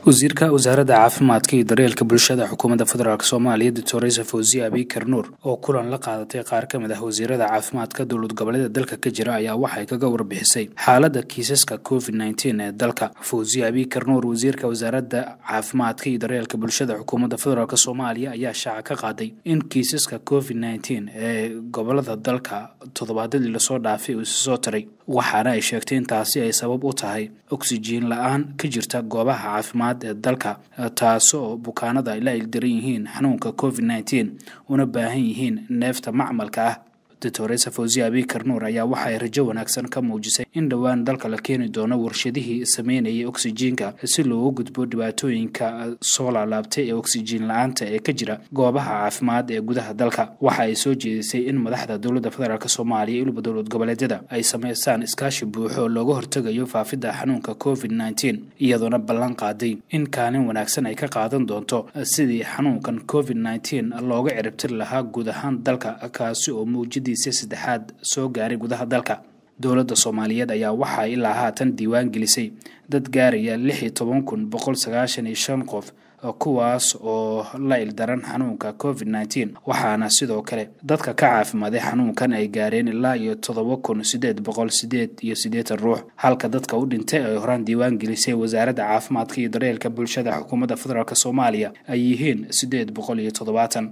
Wasiirka Wasaaradda Caafimaadka iyo Daryeelka Bulshada Xukuumadda Federaalk Soomaaliya Doctor Fawziye Abiykar Nuur oo kulan la qaadatay qaar ka mid ah wasiirada caafimaadka dowlad goboleeda dalka ka jira ayaa waxay kaga warbixisay xaaladda kiisaska COVID-19 ee dalka. Fawziye Abiykar Nuur, wasiirka Wasaaradda Caafimaadka iyo Daryeelka Bulshada Xukuumadda Federaalk Soomaaliya, ayaa shaaca ka qaaday in kiisaska COVID-19 ee gobolada dalka toddobaadadii lasoo dhaafay uu isa soo taray, waxaana ay sheegtay in taasi ay sabab u tahay oksijiin la-aan ka jirta goobaha caafimaad ee dalka, taasoo bukaanada ay la ildaran yihiin xanuunka COVID-19 una baahan yihiin neefta macmalka ah. Doctor Fawziye Abiykar Nuur ayaa waxa ay rajo wanaagsan ka muujisay in dhowaan dalka la keeni doono warshadihii sameynayay oksijiinka si loogu gudbo dhibaatooyinka soo laalaabtay ee oksijiin la-aanta ee ka jira goobaha caafimaad ee gudaha dalka. Waxa ay soo jeedisay in madaxda dowladda federaalk Soomaaliya iyo dowlad goboleedyada ay sameystaan iskaashi buuxo oo looga hortegayo faafidda xanuunka COVID-19, iyadoona ballan qaaday in kaalin wanaagsan ay ka qaadan doonto sidii xanuunkan COVID-19 looga ciribtiri lahaa guud ahaan dalka, kaasi oo muujidii saddexaad soo gaaray gudaha dalka. Dowladda Soomaaliyeed ayaa waxaa ilaa haatan diiwaan gelisay dad gaaraya 16,195 qof, kuwaas oo la ildaran xanuunka COVID-19, waxaana sidoo kale dadka ka caafimaaday xanuunkan ay gaareen ilaa iyo 7,888 ruux, halka dadka u dhintay ay horaan diiwaan gelisay Wasaaradda Caafimaadka iyo Daryeelka Bulshada Xukuumadda Federaalk Soomaaliya ay yihiin 870.